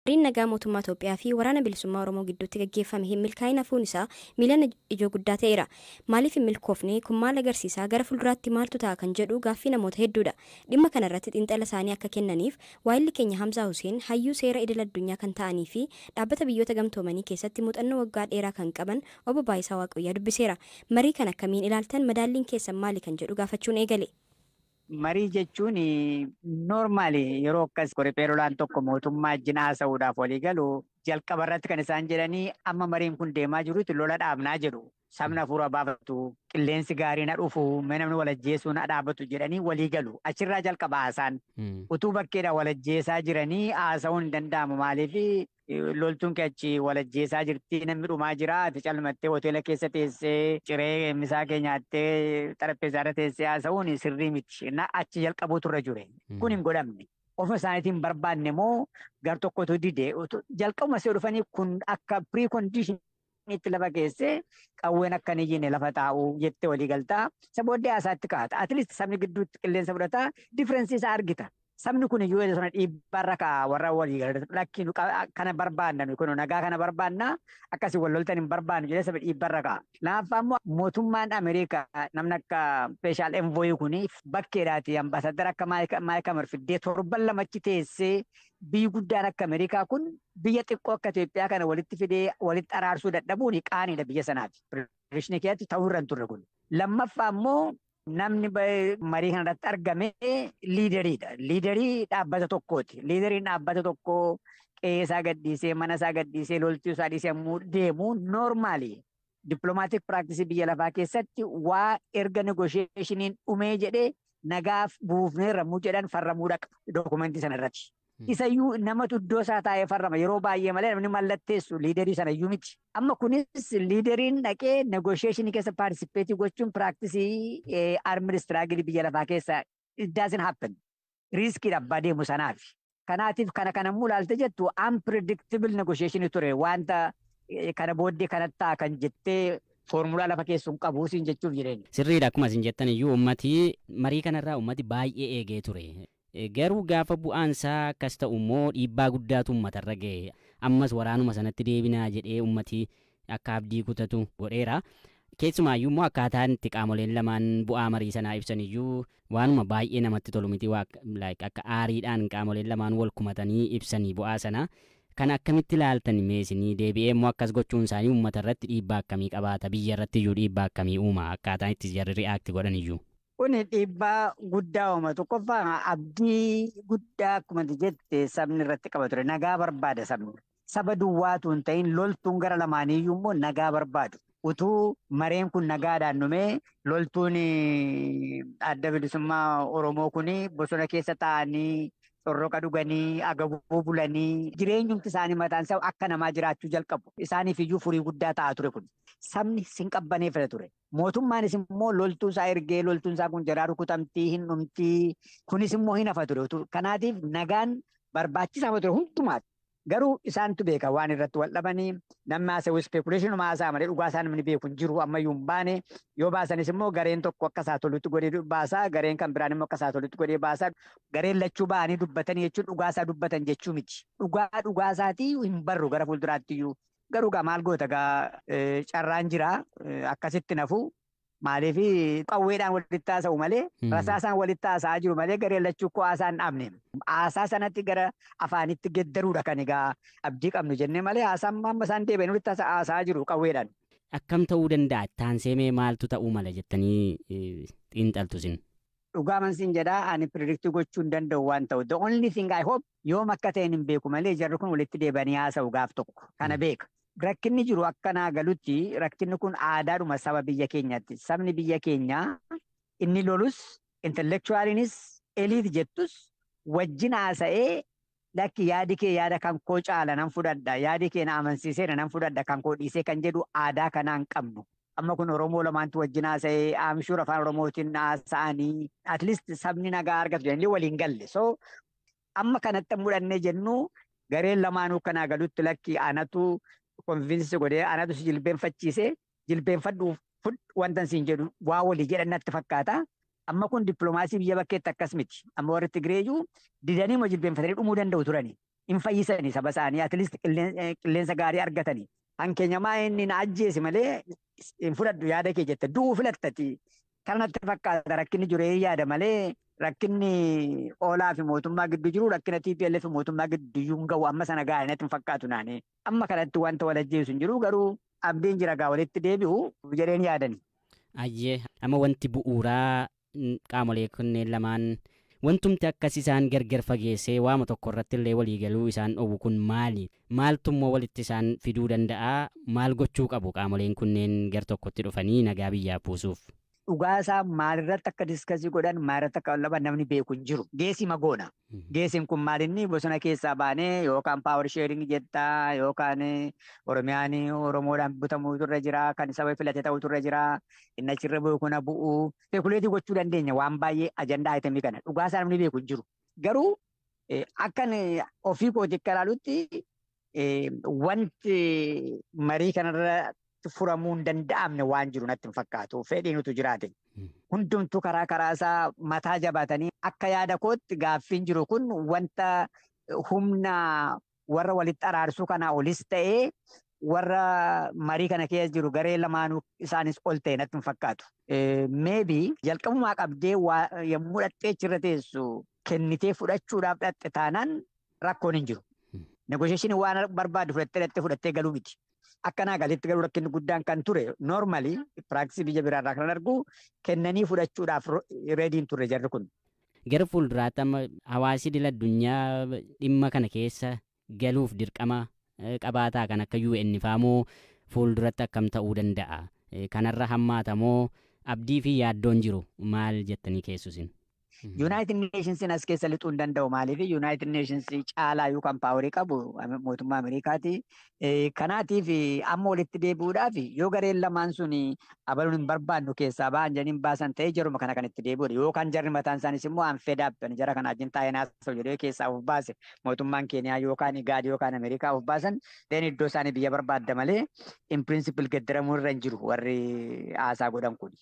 Mariin nagaa mootummaa Itoophiyaa fi Waraana Bilisummaa Oromoo gidduutti gaggeeffame hin milkaa'in hafuun isaa miilana ijoo guddaa ta'eera. Maaliif hin milkoofne? Kun maal agarsiisa? Gara fuulduraatti maaltu ta'a kan jedhu gaaffii namoota hedduudha. Dhimma kana irratti xiinxala isaanii akka kennaniif waayilli keenya Hamzaa Huseen, hayyuu seera idil addunyaa kan ta'anii fi dhaabbata Biyyoota Gamtoomanii keessatti muuxannoo waggaa dheeraa kan qaban Obbo Baayisaa Waaqayyaa dubbiseera. Marii kana akkamiin ilaaltan, madaalliin keessan maali kan jedhu gaafachuun eegale. Marii jechuun normally yeroo akkas riphee lolaan tokko mootummaa wajjin haasa'uudhaaf walii galu, jalqaba irratti kan isaan jedhanii amma mariin kun deemaa jirutti lola dhaabnaa jedhu. Sabni hafuura baafatu, qilleensi gaariin na dhufu, namni wal ajjeesuu na dhaabatu jedhanii walii galu. Achirraa jalqaba haasaan. Utuu bakkeedha wal ajjeesaa jiranii haasa'uun hin danda'amu. Maaliif? Loltuun kee achi wal ajjeesaa jirti, namni dhumaa jira, ati calmattee hoteela keessa teessee ciree misaa kee nyaattee xarapheezaa irra teessee haasa'uun sirrii miti. Achi jalqabuutu irra jire. Kun hin godhamne. Ofuma isaaniitiin barbaanne moo gar tokkotu dide? Jalqabuma see dhufanii kun akka precondition itti lafa keessee qawween akka hin iyyine lafa taa'u jettee walii galtaa. Isa booddee haasaatti kaa'ata. At least sabni gidduutti qilleensa fudhataa, difference isaa argita. Sabni kun iyyuu sana dhiibbaarra kaa'a warra walii galata. Lakki, kana barbaanna, nu kun nagaa kana barbaanna, akkasii wal loltan hin barbaannu jedhee saba dhiibbaarra kaa'a. Lammaffaa immoo mootummaan Ameerikaa namni akka special envoy kun bakkeedhaati ambaasaddara akka Mike Hammer fiddee torban lamachi teessee, biyyi guddaan akka Ameerikaa kun biyya xiqqoo akka Itoophiyaa kana walitti fidee walitti araarsuu dadhabuun qaaniidha biyya sanaati. Federeeshinii keessatti ta'uu irra hin turre kun. Lammaffaa immoo namni marii kanarratti argame leaderiidha. Leaderii dhaabbata tokkooti. Leaderiin dhaabbata tokkoo qe'ee isaa gadhiisee, mana isaa gadhiisee, loltuu isaa dhiisee yommuu deemu, normally diplomatic practice biyya lafaa keessatti waa erga negotiationiin dhumee jedhee nagaaf buufneerra muu jedhan farramuu dhaqa documentii sana irratti. Isayyuu namatu iddoo isaa taa'ee farrama yeroo baay'ee malee namni mallatteessu leaderii sana iyyuu miti. Amma kunis leaderiin dhaqee negotiationii keessa participate gochuun practice armed struggle biyya lafaa keessa it doesn't happen. Riskiidha abbaa deemu sanaaf. Kanaatiif kana kanammoo ilaalte jettu unpredictable negotiation ture, wanta kana booddee kanatti ta'a kan jettee foormulaa lafa keessuun qabu siin jechuuf jireenya. Sirriidha, akkuma isin jettan iyyuu ummati marii kanarraa ummati baay'ee eegee ture. Garuu gaafa bu'aan isaa akkas ta'u immoo dhiibbaa guddaatu uummatarra ga'e. Ammas waraanuma sanatti deebinaa jedhee ummati akka abdii kutatu godheera. Keessumaayyuu immoo akkaataan itti qaamoleen lamaan bu'aa marii sanaa ibsan iyyuu waanuma baay'ee namatti tolu miti, akka aariidhaan qaamoleen lamaan wal kumatanii ibsanii bu'aa sana. Kan akkamitti ilaaltan mee isinii? Deebi'ee immoo akkas gochuun isaanii uummata irratti dhiibbaa akkamii qabaata? Biyya irratti iyyuu dhiibbaa akkamii uuma, akkaataan itti jarri react godhan iyyuu? Kuni dhiibbaa guddaa uuma. Tokkoffaa, abdii guddaa akkuma jette sabni irratti qaba ture. Nagaa barbaada sabni. Saba duwwaatu hin ta'in, loltuun gara lamaaniiyyuu immoo nagaa barbaadu. Utuu mareen kun nagaadhaan dhumee, loltuun Adda Bilisummaa Oromoo kun bosona keessa taa'anii corroqa dhuganii agabuu bulanii jireenyumti isaanii mataan isaa akka namaa jiraachuu jalqabu. Isaaniif iyyuu furii guddaa ta'aa ture kun. Sabni sin qabbaneeffata ture. Mootummaanis immoo loltuu isaa ergee loltuun isaa kun jaraa rukutamtii hin dhumtii, kunis immoo hin hafa ture. Kanaatiif nagaan barbaachisaa ture hundumaati. Garuu isaantu beeka waan irratti wal dhabanii. Namni haasa'u speculation haasa'a malee dhugaa isaa namni beeku hin jiru, ammayyuu hin baane. Yoo baasanis immoo gareen tokko akka isaa tolutti godhee baasaa, gareen kan biraan immoo akka isaa tolutti godhee baasaa. Gareen lachuu ba'anii dubbatanii jechuun dhugaa isaa dubbatan jechuu miti. Dhugaa dhugaa isaatii hin barru gara fuulduraatti iyyuu. Garuu gaa maal goota gaa, carraan jira akkasitti nafu. Maaliif? Qawweedhaan walitti haasa'u malee, rasaasaan walitti haasa'aa jiru malee, gareen lachuu koo haasaa hin dhaabne. Haasaa sanatti gara afaanitti geddaruudha kan egaa abdii qabnu jennee malee, haasaan amma isaan deebi'anii walitti haasa'aa jiru qawweedhaan. Akkam ta'uu danda'a? Taansee mee maaltu ta'uu mala jettanii xiinxaltu isin? Dhugaa siin jedhaa, ani predict gochuu hin danda'u waan ta'u. The only thing I hope, yoom akka ta'een hin beeku malee, jarri kun walitti deebi'anii haasa'u gaaf tokko. Kana beeka. Rakkinni jiru akka naa galutti rakkinni kun aadaadhuma saba biyya keenyaatti. Sabni biyya keenyaa inni lolus, intellectualiinis, elite jettus wajjin haasa'ee, lakki, yaadi kee yaada kan koo caala, nan fudhadha, yaadi kee na amansiiseera, nan fudhadha, kan koo dhiisee kan jedhu aadaa kanaan qabnu. Amma kun Oromoo lamaantu wajjin haasa'ee aamishuur afaan Oromootiin haasa'anii at least sabni nagaa argatu jedhanii waliin galle. So amma kanatti mudhannee jennu gareen lamaanuu kanaa galutti, lakki, anatu convince godhee, anatu si jilbeenfachiise, jilbeenfadhuuf wanta siin jedhu waa walii jedhan natti fakkaata. Amma kun dippiloomaasii biyya bakkeetti akkas miti. Amma warri Tigireeyyuu didanii moo jilbeenfatanii dhumuu danda'u turani. Hin fayyisanii saba isaanii, at least qilleensa gaarii argatanii. Hankeenya maa inni na ajjeesi malee hin fudhadhu yaada kee jette du'uu filattati. Kanatti fakkaata rakkinni jiru yaada malee rakkinni OLA fi mootummaa gidduu jiru rakkina TPLF fi mootummaa gidduu hin gahu amma sana gaariin natti hin fakkaatu naani. Amma kanatti wanta wal ajjeesu hin jiru, garuu abdiin jira gaa walitti deebi'u jedheen yaadani. Ayyee, amma wanti bu'uuraa qaamolee kunneen lamaan wantumti akkas isaan gargar fageessee waama tokko irratti illee waliigaluu isaan dhoowwu kun maali? Maaltummoo walitti isaan fiduu danda'a? Maal gochuu qabu qaamoleen kunneen gar tokkotti dhufanii nagaa biyyaa buusuuf? Dhugaasaa maalirratti akka discuss godhan, maalirratti akka laban namni beeku hin jiru. Geesii magoona. Geesiin kun maalinni bosona keessaa baanee yookaan power sharing jettaa, yookaan Oromiyaan Oromoodhaan butamuutu irra jira, kan saba filate ta'utu irra jira, inni achirra bu'u kuna bu'u. Speculate gochuu dandeenya waan baay'ee agenda item kana. Dhugaasaa namni beeku hin jiru. Garuu akkan ofii kooti akka ilaalutti wanti marii kanarra furamuu hin danda'amne waan jiru natti hin fakkaatu. Fedhiin utuu jiraate. Hundumtuu karaa karaa isaa mataa jabaatanii akka yaada kootti gaaffiin jiru kun wanta humna warra walitti araarsuu kanaa olis ta'ee warra marii kana keessa jiru garee lamaanuu isaanis ol ta'e natti hin fakkaatu. Maybe jalqabumaa qabdee yommuu dhattee achirra teessu kennitee fudhachuudhaaf dhatte taanaan rakkoon hin jiru. Negotiation waan barbaadu fudhattee dhattee fudhattee galuu miti. Akkanaa galitti garuu rakkinni guddaan kan ture normally practice biyya biraarraa kan argu kennanii fudhachuudhaaf ready hin turre jarri kun. Gara fuulduraatti amma hawaasi idil addunyaa dhimma kana keessa galuuf dirqama qabaataa kan akka UN faamoo fuulduratti akkam ta'uu danda'a? Kanarra hammaatamoo abdii fi yaaddoon jiru maal jettanii keessusin? United Nations as keessa lixuu hin danda'u. Maaliif? United Nations caalaa yookaan power qabu mootummaa Ameerikaati. Kanaatiif amma walitti deebi'uudhaaf yoo gareen lamaan sun abaluun hin barbaannu keessaa ba'an jedhanii baasan ta'ee jaruma kana kan itti deebi'udha. Yookaan jarri mataan isaanis immoo an fed up jara kana wajjin taa'ee naasa'u jedhee keessaa of baase mootummaan Keeniyaa yookaan Igaad yookaan Ameerikaa of baasan, then iddoo isaanii biyya barbaadda malee in principle gaddaramuu irra hin jiru warri haasaa godhan kun.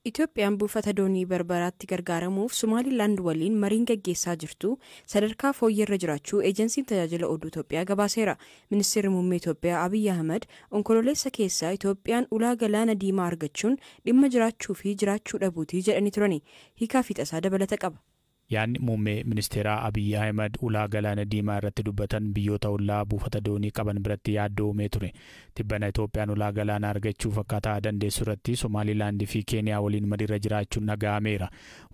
Itoophiyaan buufata doonii Barbaraatti gargaaramuuf Somaalilaand waliin mariin gaggeessaa jirtu sadarkaa fooyyarra jiraachuu Eejensiin Tajaajila Oduu Itoophiyaa gabaaseera. Ministeerri Muummee Itoophiyaa Abiyyi Ahmad Onkololeessa keessa Itoophiyaan ulaa galaana diimaa argachuun dhimma jiraachuu fi jiraachuu dhabuutii jedhanii turani. Hiikaa fiixasaa dabalata qaba. Yaadni muummee ministeeraa Abiyyi Ahimad ulaa galaana diimaa irratti dubbatan biyyoota ollaa buufata doonii qaban biratti yaaddoo uumee ture. Tibbana Itoophiyaan ulaa galaanaa argachuuf akkaataa dandeessu irratti Somaalilaandii fi Keeniyaa waliin mariirra jiraachuun dhaga'ameera.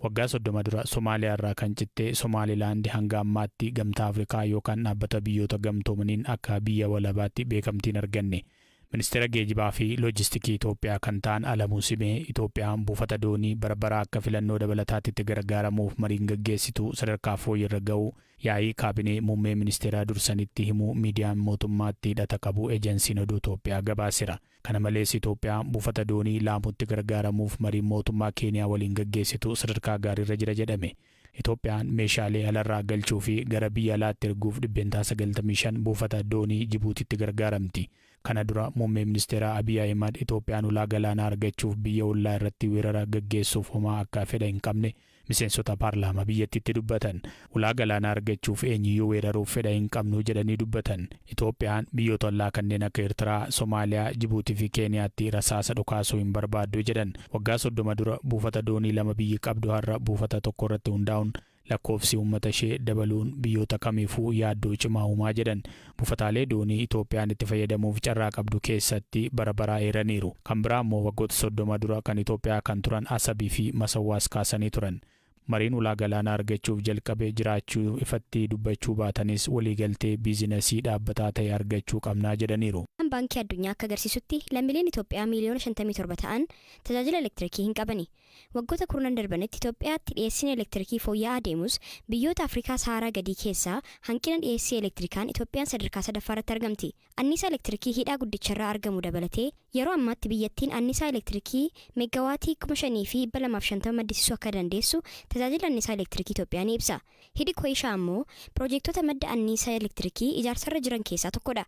Waggaa 30 dura Somaaliyaa irraa kan citte Somaalilaandi hanga ammaatti Gamtaa Afrikaa yookaan Dhaabbata Biyyoota Gamtoomaniin akka biyya walabaatti beekamtiin arganne. Ministeera Geejibaa fi Loojistikii Itoophiyaa kan ta'an Alamuu Simee Itoophiyaan buufata doonii Barbaraa akka filannoo dabalataatti itti gargaaramuuf mariin gaggeessitu sadarkaa fooyyarra ga'uu yaa'ii kaabinee muummee ministeeraa dursanitti himuu miidiyaan mootummaatti hidhata qabu Ejensiin Oduu Itoophiyaa gabaaseera. Kana malees Itoophiyaan buufata doonii Laamutti gargaaramuuf mariin mootummaa Keeniyaa waliin gaggeessitu sadarkaa gaariirra jira jedhame. Itoophiyaan meeshaalee alarraa galchuu fi gara biyya alaatti erguuf 95% buufata doonii Jibuutitti gargaaramti. Kana dura muummee ministeeraa Abiy Ahimad Itoophiyaan ulaa galaanaa argachuuf biyya ollaa irratti weerara gaggeessuuf homaa akka fedha hin qabne miseensota paarlaamaa biyyattiitti dubbatan. Ulaa galaanaa argachuuf eenyuyyuu weeraruuf fedha hin qabnu jedhanii dubbatan. Itoophiyaan biyyoota ollaa kanneen akka Eertiraa, Somaaliyaa, Jibuutii fi Keeniyaatti rasaasa dhukaasuu hin barbaaddu jedhan. Waggaa 30 dura buufata doonii lama biyyi qabdu har'a buufata tokko irratti hundaa'uun lakkoofsi uummata ishee dabaluun biyyoota kamiifuu yaaddoo cimaa uumaa jedhan. Buufataalee doonii Itoophiyaan itti fayyadamuuf carraa qabdu keessatti Barbaraa eeraniiru. Kan biraa immoo waggoota 30 dura kan Itoophiyaa kan turan Asabii fi Masawaas kaasanii turan. Mariin ulaa galaanaa argachuuf jalqabee jiraachuu ifatti dubbachuu baatanis waliigaltee biizinasii dhaabbataa ta'e argachuu qabnaa jedhaniiru. Baankii Addunyaa akka agarsiisutti lammiileen Itoophiyaa miiliyoona 57 ta'an tajaajila elektirikii hin qabani. Waggoota kurnan darbanitti Itoophiyaatti dhiyeessiin elektirikii fooyya'aa deemus biyyoota Afrikaa Saharaa gadii keessaa hanqina dhiyeessii elektirikaan Itoophiyaan sadarkaa sadaffaa irratti argamti. Anniisaa elektirikii hidhaa guddicharraa argamu dabalatee yeroo ammaatti biyyattiin anniisaa elektirikii meeggawaatii 5250 maddisiisuu akka dandeessu tajaajila anniisaa elektirikii Itoophiyaa ni ibsa. Hidhi Koyishaa ammoo piroojektota madda anniisaa elektirikii ijaarsarra jiran keessaa tokkodha.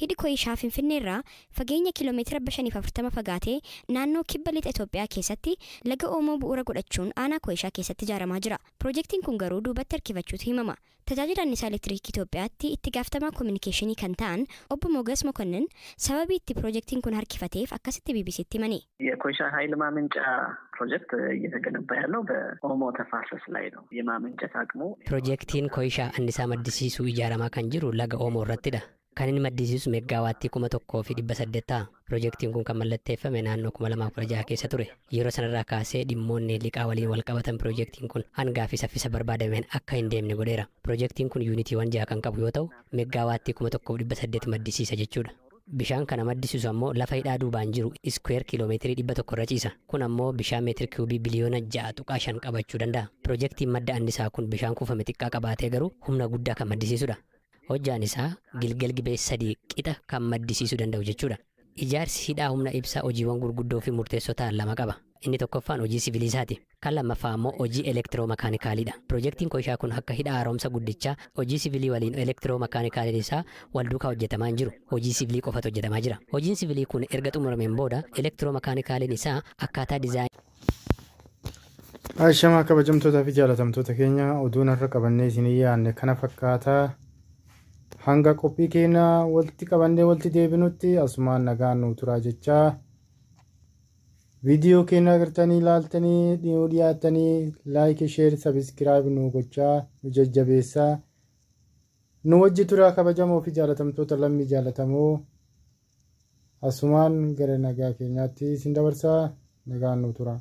Hidhi Koyishaa Finfinneerraa fageenya kiiloomeetira 540 fagaatee naannoo kibba lixa Itoophiyaa keessatti laga Oomoo bu'uura godhachuun aanaa Koyishaa keessatti ijaaramaa jira. Piroojeektiin kun garuu duubatti harkifachuutu himama. Tajaajila annisaa elektiriikii Itoophiyaatti itti gaafatamaa koominikeeshinii kan ta'an obbo Mogas Mokonnin sababii itti piroojeektiin kun harkifateef akkasitti BBCtti himani. የኮይሻ ኃይል ማመንጫ ፕሮጀክት እየተገነባ ያለው በኦሞ ተፋሰስ ላይ ነው። የማመንጨት አቅሙ Piroojeektiin Koyishaa annisaa maddisiisuu ijaaramaa kan jiru laga Oomoo irrattidha. Kan inni maddisiisu meeggaawwaattii 1800 ta'a. Piroojeektiin kun kan mallatteeffame naannoo 2016 keessa ture. Yeroo sanarraa kaasee dhimmoonni liqaa waliin wal qabatan piroojeektiin kun hangaa fi saffisa barbaadameen akka hin deemne godheera. Piroojeektiin kun yuunitiiwwan 6 kan qabu yoo ta'u, meeggaawwaattii 1800 maddisiisa jechuudha. Bishaan kana maddisiisu ammoo lafa hidhaa duubaan jiru iskweer kiiloomeetirii 100 irra ciisa. Kun ammoo bishaan meetir kiubii biliyoona 6.5 qabachuu danda'a. Piroojeektiin madda annisaa kun bishaan kuufame xiqqaa qabaatee garuu humna guddaa kan maddisiisudha. Hojjaan isaa Gilgel Gibee 3 qixa kan maddisiisuu danda'u jechuudha. Ijaarsi hidhaa humna ibsaa hojiiwwan gurguddoo fi murteessoo ta'an lama qaba. Inni tokkoffaan hojii siviilisaati. Kan lammaffaa ammoo hojii elektiroomakaanikaalidha. Piroojeektiin Koyishaa kun akka hidha haaromsa guddichaa hojii siviilii waliin elektiroomakaanikaalin isaa wal duukaa hojjetamaa hin jiru. Hojii siviilii qofatu hojjetamaa jira. Hojiin siviilii kun erga xumurameen booda elektiroomakaanikaalin isaa akkaataa dizaayinii Ashamaa kabajamtootaa fi jaalatamtoota keenya, oduun har'a qabannee isinii yaadne kana fakkaataa. Hanga qophii keenya walitti qabannee walitti deebinutti asumaan nagaan nu turaa jechaa, viidiyoo keenya agartanii ilaaltanii dhiyoo dhiyaattanii like, share, subscribe nu gochaa nu jajjabeessaa, nu wajji turaa. Kabajamoo fi jaalatamtoota lammii jaalatamoo, asumaan gara nagaa keenyaatti isin dabarsaa, nagaan nu tura.